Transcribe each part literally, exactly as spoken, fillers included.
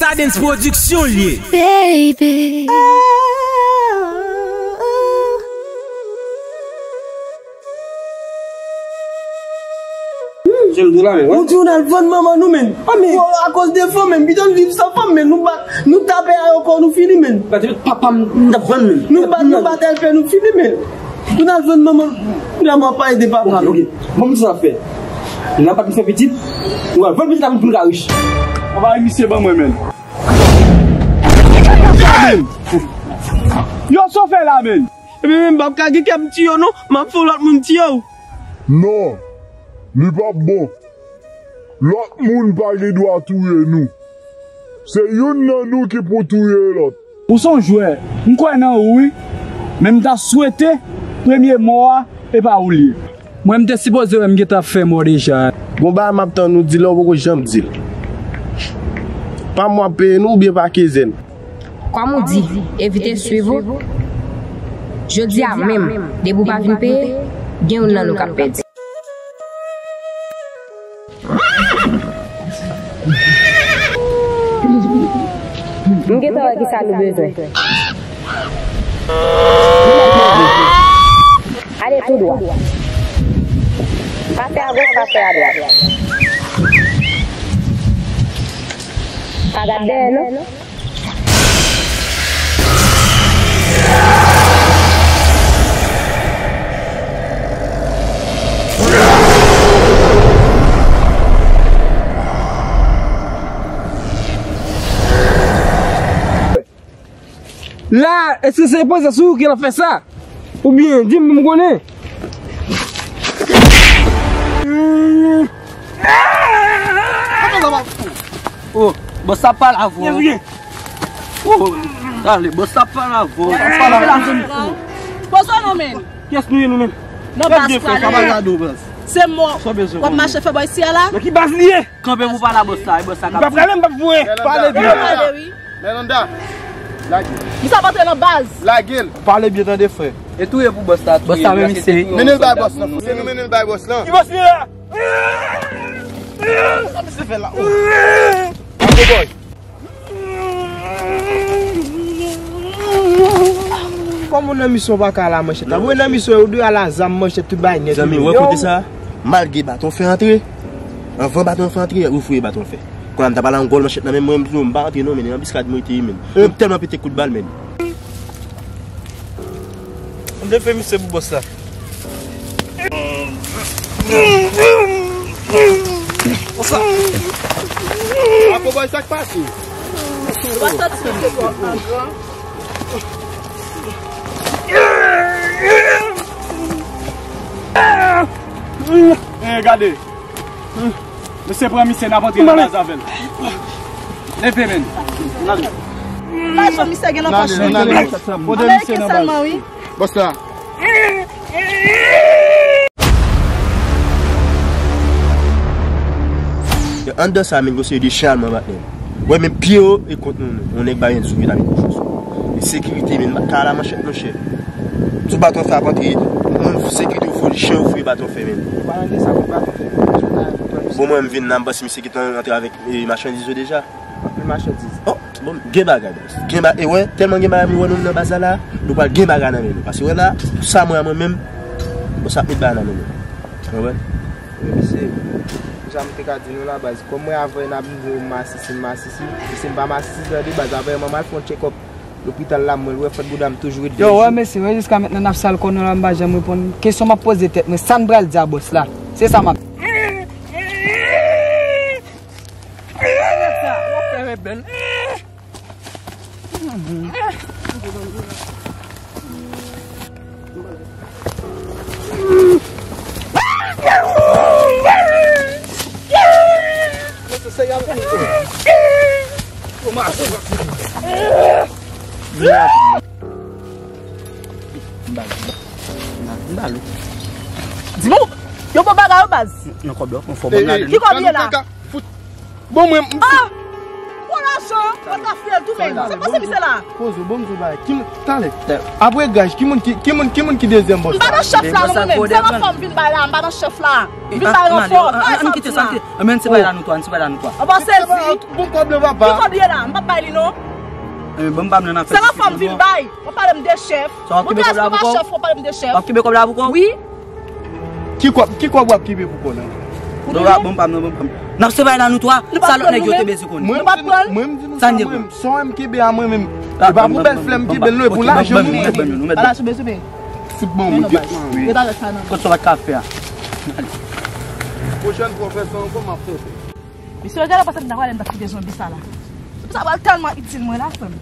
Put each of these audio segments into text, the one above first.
Stardens Production l ye. Baby. Jan m di w la, men, wè. Ou di w n al vann manman nou, men. Akoz de fanm, men. Pito n viv san fanm, men. Nou bat, nou tape ayokò, nou fini, men. Gade, papa m, n ap vann, men. Nou bat, nou bat L P, nou fini, men. Pou n al vann manman, manman pa ede papa. Ok, ok. Bon, m di sa fè. N ap pa fè pitit. Nou al vann pitit la pou n ka rich. Anba misye ban mwen, men. Yo, sa w fè la, men. Ebyen, men, m p ap ka gen kè m tiye w, non. M ap fè yon lòt moun tiye w. Non, li p ap bon. Lòt moun pa gen dwa touye nou. Se youn nan nou ki pou touye lòt. Ou se yon jwè. M kwè nan ou, wi. Men m ta swete premye mò a, e pa ou l ye. Mwen, m te sipoze wè m gentan fè mò deja. Gon bagay m ap tann ou di la, ou poko janm di l. Pa mwa w ap peye nou oubyen pa kenzenn? Kòm ou di, evite swiv ou. Jodi a menm, depi w pa vin peye, gen youn nan nou k ap pèdi. M gentan wè kisa nou bezwen. Ale tou dwa. Pa fè agòch, pa fè adwat. Pa gad dèyè, non. La, èske se prezans ou ki l ap fè sa? Oubyen, di m pou m konnen. Oh, bòs la pale avè w. Oh, ale, bòs la pale avè w. Poze w non, men. Kiyès nou ye nou menm? Nan baz pale. Se mò. W ap mache fè bò isi a la? Nan ki baz li ye? Kanpe pou pale a bòs la, e bòs la k ap di. M pa prale, m p ap voye. Pale byen. Pale, wi. Melanda, lage. Misye ap antre nan baz. Lage l. Pale byen tande, frè. E touye pou bòs la, touye. Bòs la menm, se mennen l bay bòs la. Se nou mennen l bay bòs la. Ki bòs li la? Sa misye fè la? Oh. Apo bòy. Kòman nan misyon pa ka la manchèt la? Mwen nan misyon, ou dwe al a zam, manchèt, tout bagay nèt. Zanmi, ou wè kote sa? Malgre baton fè antre, anvan baton fè antre, ou foure baton fè. Kounye a m ta pral an gòl manchèt nan men mwen, m pa antre non, men anbiskad mwen te ye, men. Mwen tèlman pete kout bal, men. M te fè misye pou bòs la. Konsa. Apo bòy, sa k pase? Ou pa santi misye twò angran? Eh, gade. Mesye pran misye, n ap antre nan baz avè l. Leve, men. Lajan misye gen nan pòch li. Ameriken sèlman, wi. Bòs la. Yo, anndan sa, men, gon seri de chen alman, patnè. Wè, men pye yo e kont nou, nou. Yon nèg bay yon zouk, yo ta met kochon sou. E sekirite, men, kay la manchèt, monchè. Sou baton fè ap antre, moun sekirite yo foure chen, yo foure baton fè, men. Ou pa tande sa, foure baton fè. Bon, mwen, m vin la, m panse misye gentan antre avèk, e, machandiz yo deja. Anpil machandiz. Oh, bon, gen bagay, bòs. Gen ba-, e wè, tèlman gen bagay, m wè nou nan baz la, la, nou pral gen bagay nan men nou. Paske, wè la, pou sa, mwen, mwen menm, bòs ap met bagay nan men nou. Ou konprann? Wi, mesye, pou sa m te ka di nou la, baz. Kòm mwen avè n ap di nou masisi, masisi, mesye, m pa masisi, tande, baz, avè m, m al fè yon check-up. Lopital la, mwen wè fòt bouda m toujou ret. Yo, wè, mesye, wè, jiska mentnan n ap sal kò nou la, m pa janm reponn kesyon m ap poze tèt mwen. Sa n pral di a bòs la? Se sa m ap. Sa, w ap fè rebèl. Di m, yo bon bagay yo, baz. Nan kòb la, yon fò bann ladan. Ki kòb ye la? Bon, mwen, m... Ah! Bon lajan. Mwen ka fouye l tou menm. Se pase misye la. Poze w, ban m di w bagay. Ki moun, talè. Apre gaj, ki moun ki, ki moun, ki moun ki dezyèm bòs la? M pa nan chèf la non, mwen menm. Se ranfò m vin bay la, m pa nan chèf la. M vin bay ranfò. Ann kite sa, ann kite. Ann se bay la nou twa, ann se bay la nou twa. Anba sezi. Bon kòb nan papa. Ki kòb ye la? M p ap bay li non. Ban m pa m nan afè. Se ranfò m vin bay. W ap pale m de chèf. Mwen ka chèf, w ap pale m de chèf. W ap kenbe kòb la pou kò? Wi. Ki kòb, ki kòb w ap kenbe pou kò nan? Bon, pa m nan, bon, pa m. N ap se bay la nou twa, sa lòt nèg yo te bezwen konnen. Nou pa pran. Mwen m di nou sa, mwen, sa w wè m kenbe a mwen menm. E pa pou bèl flè m kenbe l non, e pou lajan m kenbe. Ala, soube, soube. Fout bon, mwen. Kot sa w pa ka fè a? Pwochèn fwa w fè sa ankò, m ap fè. Mesye, gade pase m ta pale m ta kite zonbi sa la. Zonbi sa pral tèlman itil mwen la, frè m.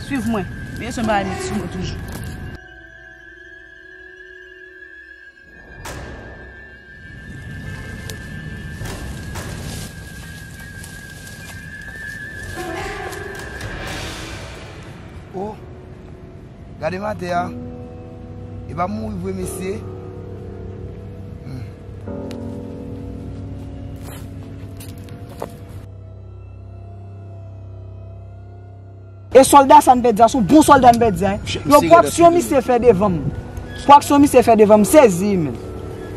Swiv mwen. Byen se bagay met sou mwen toujou. Oh, gade m atè a. E pa mouri vre, mesye. Hmm. E sòlda sa n pèdi a, se yon bon sòlda n pèdi a, en. Yo, pou aksyon misye fè devan m. Pou aksyon misye fè devan m, sezi, men.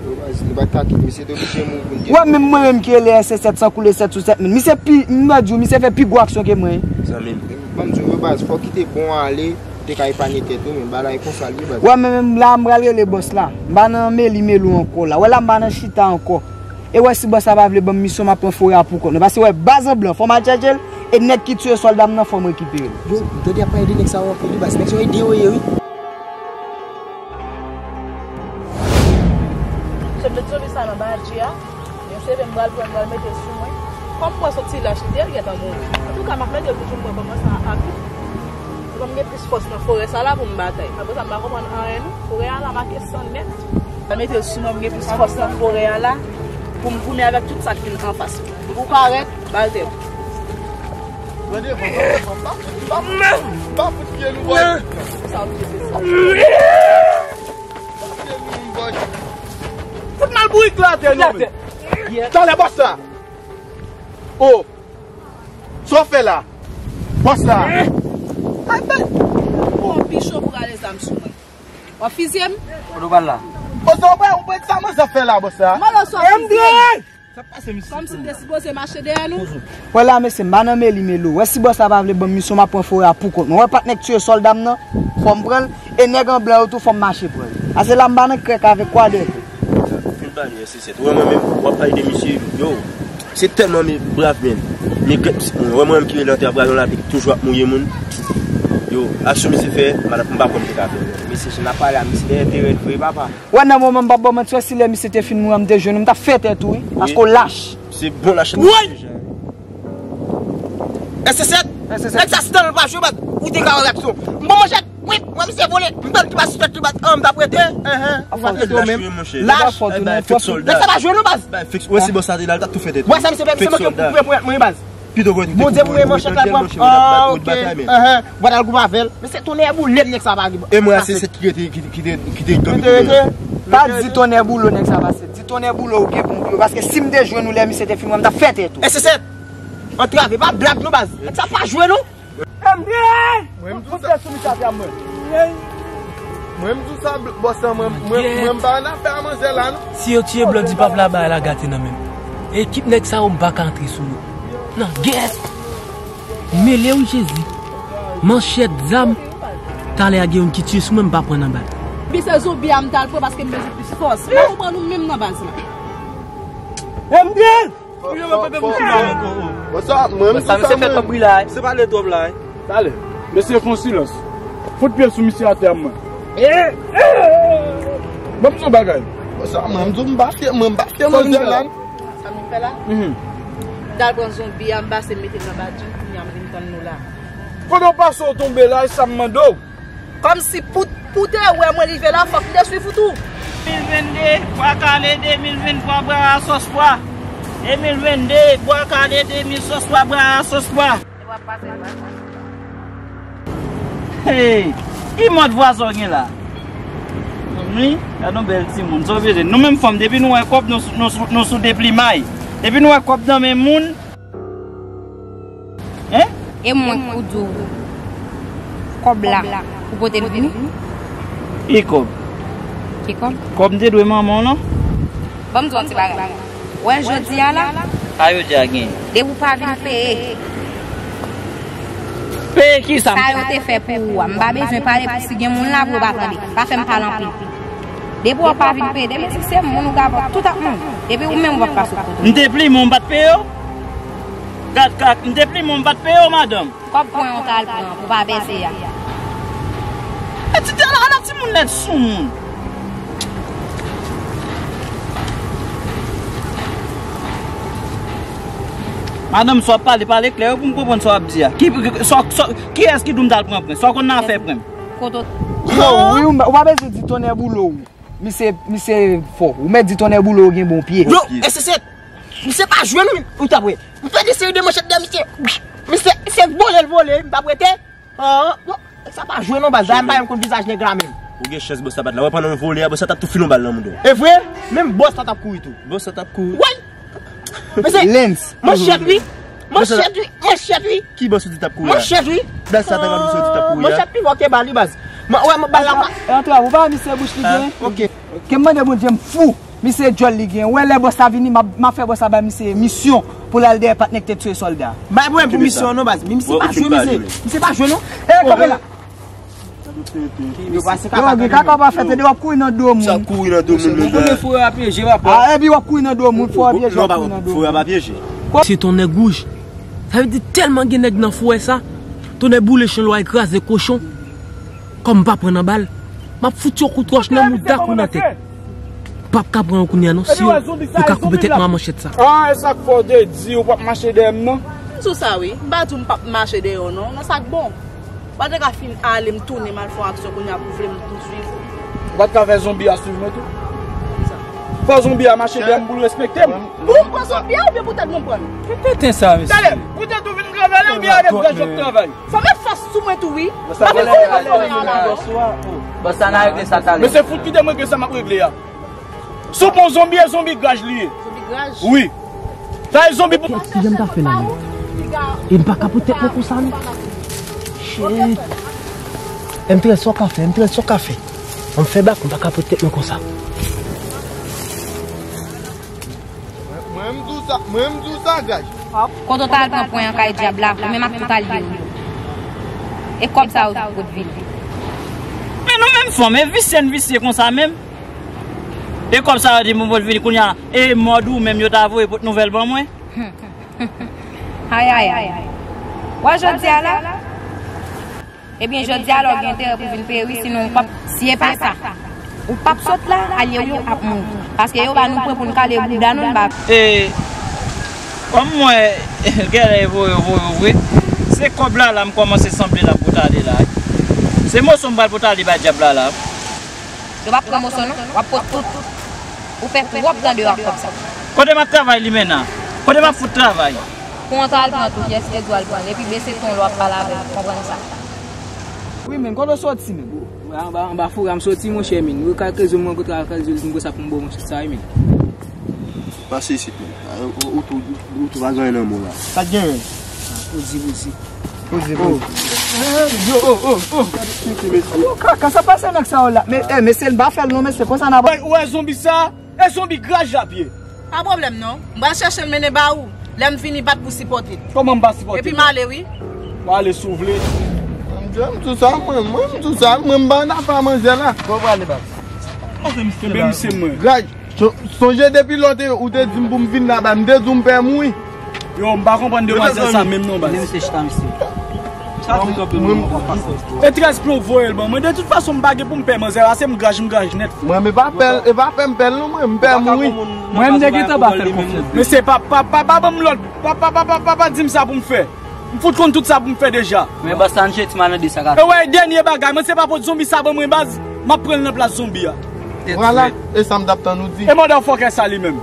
Yo, baz, nou pa t ka kite misye te oblije mouri pou n te. Wè, menm mwen menm ki rele S S sèt san koule sèt sou sèt, men. Misye pi, m nan di w, misye fè pi gwo aksyon ke mwen. Zanmi m, ban m di w, baz, fòk kite bon ale, te ka epanye tèt ou, men bagay konsa l ye, baz. Wè, men menm la, m pral rele bòs la. M pa nan meli melo ankò la. Wè, la, m pa nan chita ankò. E wè si bòs la pa vle ban m misyon, m ap pran forè a pou kont mwen. Paske wè, baz an blan, fò m al chèche l, e nèg ki tiye sòlda m nan, fò m rekipere l. Yo, m tande y ap pale de nèg sa yo anpil wi, baz. Nèg sa yo ede yo ye wi. Se m met zonbi sa nan badji a, yon seve m pral pran, m pral mete sou mwen. Kòm m wè se yon ti lach li te ye, l gentan mouri. Antouka, m ap mete l toujou, m wè kòman sa ap. Pou m gen plis fòs nan forè sa la pou m batay. Apre sa, m pa konprann anyen non. Forè a la make san nèt. Sa mete l sou mwen, m gen plis fòs nan forè a la. Pou m goumen avèk tout sa k vin anfas mwen. Ou parèt, ba l tèt. Gade, m pa fout pye nou, bòy. Sa w vle, se sa. Fout mal bourik la atè nou. Talè bòs la. Oh. Sa w fè la? Bòs la. Ay, bay. Ou pi cho pou rale zam sou mwen. W ap fizye m? Kote w pral la? Bòs la, ou pa, ou pa sa manzè fè la, bòs la? Mwen sa fizye m. Sa pase, misye? Kòmsi m te sipoze mache dèyè nou. Wè la, mesye, m pa nan meli melo. Wè si bòs la pa vle ban m misyon, m ap pran forè a pou kont mwen. Wè patnè k tiye sòlda m nan, fò m pran l. E nèg an blan yo tou, fò m mache pran l. Ase la, m pa nan krèk avèk kwadètè. Fin pa li, S S sèt. Ou wè mwen menm, w ap pale de misye, yo. Se tèlman mi brav, men. Mi gèt, ou wè mwen menm ki rele antre a pral yon lapli ki toujou ap mouye moun. Yo, aksyon misye fè, m pa kwè m te ka fè l. Mesye, jan n ap pale a, misye te enterè vre, papa. Wè, nan moman m p ap ba w manti, wè si lè misye te fin mouri, m te jwenn ou, m t ap fè tèt ou, wi. Paske w lach. Se bon lach. Woy! S S sèt? S S sèt. Nèg sa, si tan l pa jwe, bat, ou te ka wè reaksyon. M pran manchèt, wi, mwen misye vole, m pran ti bal sou tèt li, bat, an, m t ap rete. Enhen. Ou pa fè w menm. Lach. Nèg sa pa jwe non, baz. Bay fiks. Wè si bòs la te la, l t ap tou fè tèt. Wè sa misye fè, misye manke pou pran mwen, baz. Pito gwe, Bondye pou mwen manchèt la pran. Ah, ok. Enhen. Mwen al goup avè l. Men se tonnè boule m nèg sa pa gen. E mwen, se sèt ki rete, ki, ki te, ki te gade. Rete, rete. Pa di tonnè boule nèg sa pase. Di tonnè boule ou gen bon boule. Paske si m te jwenn ou lè misye te fin wè m, m t ap fè tèt ou. S S sèt. Antrave, pa blag non, baz. Nèg sa pa jwe non. M D! Mwen m di sa. Fout tèt sou misye atè a mwen. Mwen m di sa, bòs lan, mwen, mwen, mwen m pa nan afè a manzè la non. Si yo tiye blan di pap la, bagay la gate nan men m. Ekip nèg sa yo, m pa ka antre sou yo. Nan gèt! Mele wi Jezi. Manchèt, zam. Talè a gen youn ki tiye sou mwen, m pa pran nan bal. Bi se zonbi a m t al pran paske m bezwen plis fòs. M pa konprann ou menm nan baz la. M D! Bòs sa, mwen m di sa, mwen. Se pa le twòp la, wi. Talè. Mesye, fè yon silans. Fout pye sou misye atè a mwen. Ban m di yon bagay. Bòs sa, mwen m di w m pa fye, mwen m pa fye manzè la. Sa m fè la? Mhm. M t al pran zonbi a, m pase m mete l nan badji, kounye a m vin tann nou la. Kote w pase w tonbe la, e sa m mande w? Kòmsi pou, pou te wè mwen rive la, fòk m te swiv ou tou. De mil venn de, bwa kale, de mil venn twa, bwa a sòs pwa. De mil venn de, bwa kale, de mil sòs pwa, bwa a sòs pwa. Hey, ki mòd vwa sa w gen la? Wi, gad yon bèl timoun, sa w bezwen? Nou menm fanm, depi nou wè kòb, nou, nou, nou sou deplimay. Depi nou wè kòb nan men moun, Hein? E mwen k pou di w kòb la pou pote l vini? Ki kòb? Ki kòb? Kòb m te dwe manman w lan? Ban m di w yon ti bagay. Wè jodi a la? Sa yo di a gen. Depi w pa vin peye. Peye ki sa? Sa yo te fè pou ou a. M pa bezwen pale pou si gen moun la pou yo pa tande. Pa fè m pale anpil. Depi w pa vin peye, depi si se moun ou ka pran, tout ap moun. Epi ou menm ou p ap ka sot kote. M te plimen w, m pa t peye w? Gad kak, m te plimen w, m pa t peye w, madanm. Kòb pwen w ta al pran pou pa bèze a. E ti tèl ala timoun nèt sou moun. Madanm, sa w ap pale, pale klè wi pou m konprann sa w ap di a. Ki, sa, sa, kiyès ki di w m t al pran pwen? Sa w konn nan afè pwen? Kote w... Yo, wi, ou pa bezwen di tonnè boule w. Misye, misye fò. Ou mèt di tonnè boule w gen bon pye. Yo, S S, misye pa jwe non, men. Ou t ap wè. M fè de seri de manchèt dèyè misye. Misye, se vole l vole, m t ap rete. Ah, bon, sa pa jwe non, baz. Dayè m pa menm konn vizaj nèg la menm. Ou gen chans bòs la pa t la. Wè pandan m vole a, bòs la t ap tou file yon bal nan mouda w. E vre? Menm bòs la t ap kouri tou. Bòs la t ap kouri. Wi! Mesye, Lens. Manchèt wi. Manchèt wi. Manchèt wi. Ki bòs ou di t ap kouri a? Manchèt wi. Bèl sa t ap misye di t ap kouri a. Manchèt pi fò ke bal wi baz. Mwen wè mwen bal la. E antre ou pa misye bouch li gen. Ok. Ke m mande Bondye m fou. Misye djòl li gen. Wè lè bòs la vini, m ap, m ap fè bòs la bay misye misyon pou l al dèyè patnè k te tiye sòlda. Bay pwoblèm pou misyon non baz. Misye pa jwe misye. Misye pa jwe non. E kanpe la. Yo gen kaka w pa fè tande w ap kouri nan do moun. Sa kouri nan do moun. Ou konnen fouye a pyeje papa. Ah, epi w ap kouri nan do moun, fouye a pyeje, w ap kouri nan do moun. Fouye a pa pyeje. Se ton nèg wouj. Sa vle di tèlman gen nèg nan fouye sa, tonnè boule chanlwa e kraze kochon. Kòm m pa pran nan bal, m ap fout yon kout wòch nan mouda kou nan tèt. P ap ka pran yo kounye a non, si yo, yo ka koupe tèt mwen a manchèt sa. Ah, e sa k fè w te di ou p ap mache dèyè m nan? M di w sa wi, m pa di w m p ap mache dèyè w non, nan sa k bon. Ou pa t ka fin ale m tounen m al fè yon aksyon kounye a pou w vle m tou swiv ou. Ou pa t ka fè zonbi a swiv mwen tou? Fò zonbi a mache dèyè m pou l respekte m. Ou pran zonbi a oubyen poutèt mwen pran l? Ki tenten sa, mesye? Talè, poutèt ou vin travay la oubyen avèk granjou ap travay? Fò met fòs sou mwen tou wi. Bòs la n a regle sa talè. Mesye fout kite mwen gen sa m ap regle a. Si w pran zonbi, e zonbi graj li ye. Zonbi graj? Wi. Sa e zonbi pou... Kiyès ki jan m ta fè la menm? E m pa ka pote tèt mwen konsa non. Shit. M trè sa w ka fè, m trè sa w ka fè. An m fè bak, m pa ka pote tèt mwen konsa. Mwen, mwen m di w sa, mwen m di w sa, gaj. Kote w ta al pran pwen an kay dyab la, ou menm ak tout alye w yo. E kòb sa yo pou t vini. Men nou menm fanm, e visye n visye konsa menm. E kòb sa yo di m pou t vini kounye a, e mòd ou menm yo ta voye pot nouvèl ban mwen. Ay, ay, ay. Wè jodi a la? Ebyen, jodi a la w gen enterè pou vin peye wi, sinon w p ap, si e pa sa, ou p ap sot la, alye w yo ap mouri. Paske yo ba nou pwen pou n kale bouda nou, n ba. E, kòm mwen, genlè e voye, voye vre, se kòb la, la m kòmanse sanble l ap pote ale la. Se moso m pral pote ale bay dyab la, la. Yo p ap pran moso non, w ap pot tout. Ou fè twòp tan deyò ak kòb sa. Kote m ap travay limena? Kote m ap fout travay? Pran w ta al pran tou, kiyès ki te di w al pran l? Epi bese ton lè w ap pale avè l, konprann sa. Wi, men, kote w soti, men? Anba, anba foura m soti, monchè, men. Ou ka kreze mwen, kontra ka kreze l, m konsa pou m ba w, monchè, sa, wi, men. Pase isit, men. Ou, ou, ou tou, ou tou pa gen anyen nan men w la. Sa k genyen? Poze, poze. Poze, poze. Yo, oh, oh, oh. Yo, kaka, sa pase nèg sa yo la. Men, eh, mesye, n pa fè l non, mesye, konsa n ap... Ou wè zonbi sa? E zonbi graj l ap ye. Pa pwoblèm non. M pral chèche l mennen ba ou. Lè m vini bat pou sipòte l. Kòman m pa sipòte l? Epi m ale wi. M ale si w vle. M di w sa, mwen, mwen, m di w sa, mwen, m pa nan afè manzè la. Bon, w ale, baz. Kenbe misye mwen. Graj, so-, sonje depi lè w te, ou te di m pou m vin la, ba, m te di w m pè mouri. Yo, m pa konprann demwazèl sa menm non, baz. Mesye chita, mesye. E trèz pye w voye l ban mwen. De tout fason, m pa gen pou m pè manzè la, se m graj, m graj nèt. Mwen, men pa pè l, e pa fè m pè l non, mwen, m pè mouri. Mwen, m te gentan pa fè l konfyans. Men se pa, pa, pa, pa ban m lòd, pa, pa, pa di m sa pou m fè. M fout konn tout sa pou m fè deja. Men bòs la, n jete mal nan de sa ka fè. E wè, dènye bagay, mwen, se pa pot zonbi sa ban mwen, baz, m ap pran l nan plas zonbi a. Vwala, e sa m t ap tann ou di. E motherfucker sa li menm,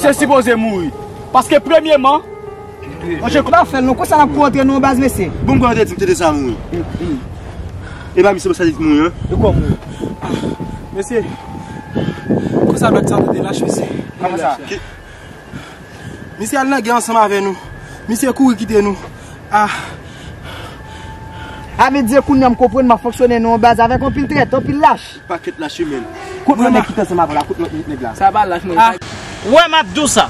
se sipoze mouri. Paske premyeman, monchè, pa fè l non, konsa n ap kontre nou baz, mesye. Bon, m kwè w te di m te deja mouri. E pa misye sa li mouri, an? E kòman? Mesye, konsa blòk sa te lache, mesye. Kòman sa? Misye al nan gè ansanm avè nou. Misye kouri kite nou. Ah. A vle di kounye a m konprann m ap fonksyone nan yon baz avèk anpil trèt, anpil lach. Pakèt lach, men. Kote lòt nèg ki te ansanm avè w la, kote lòt nèg la? Sa pa lach, mwen. Ah. Wè, m ap di w sa.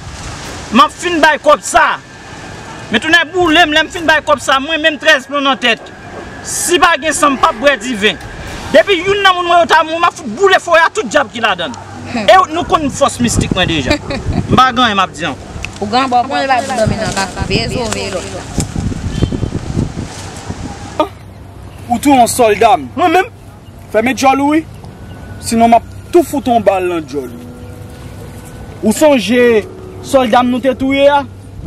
M ap fin bay kòb sa. Men tounen boule m, lè m fin bay kòb sa, mwen menm trèz plon nan tèt. Si pa gen san, m p ap bwè diven. Depi youn nan moun mwen yo ta mouri, m ap fout boule foyè a tout dyab ki ladan l. E nou konn fòs mistik mwen deja. M pa gen anyen m ap di ankò. Ou gen bò pran l, pa pou dòmi nan kafe, veye zo, veye lòt la. Ou tou yon sòlda m. Mwen menm? Fèmen djòl ou wi. Sinon m ap tou fout yon bal nan djòl ou. Ou sonje sòlda m nou te touye a?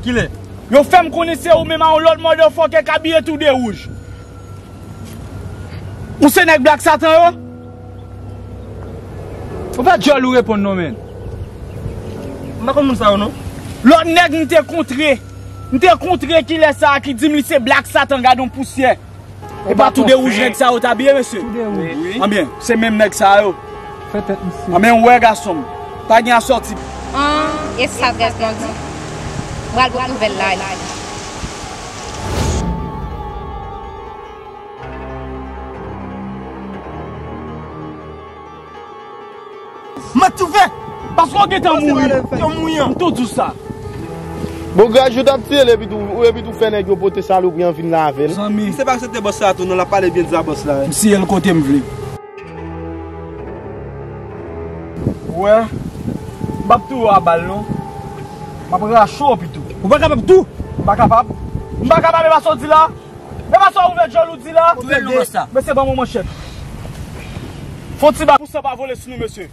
Kilè? Yo fè m konnen se ou menm a yon lòt motherfucker k abiye tou de wouj. Ou se nèg Black Satan yo? Ou pa djòl ou reponn non, men. M pa konn moun sa yo non. Lòt nèg m te kontre, m te kontre kilè sa a ki di m li se Black Satan, gad yon pousyè. E pa tou de wouj nèg sa yo t abiye, mesye? Tou de wouj. Wi. Anbyen, se menm nèg sa yo. Fè tèt misye. Anbyen, w wè gason m. Pa gen asòti. An, e sa Trèz Blon di? M pral bout nouvèl la li. Mwen t ouvè. Paske w gentan mouri. Yo mouri an. M tou di w sa. Bon, graj ou t ap tiye l epi tou, epi tou fè nèg yo pote salopri an vin la avè l. Zanmi. Se pa aksepte bòs la tou non, l ap pale byen di sa bòs la. M siye l kote m vle. Ou wè, m p ap touye w a bal non. M ap rache w pito. Ou pa kapab tou? M pa kapab. M pa kapab, e pa sa w di la. E pa sa w ouvè djòl ou di la. Touye l non, bòs la. Mesye, ban mwen manchèt. Fon ti ba pou san pa vole sou nou, mesye.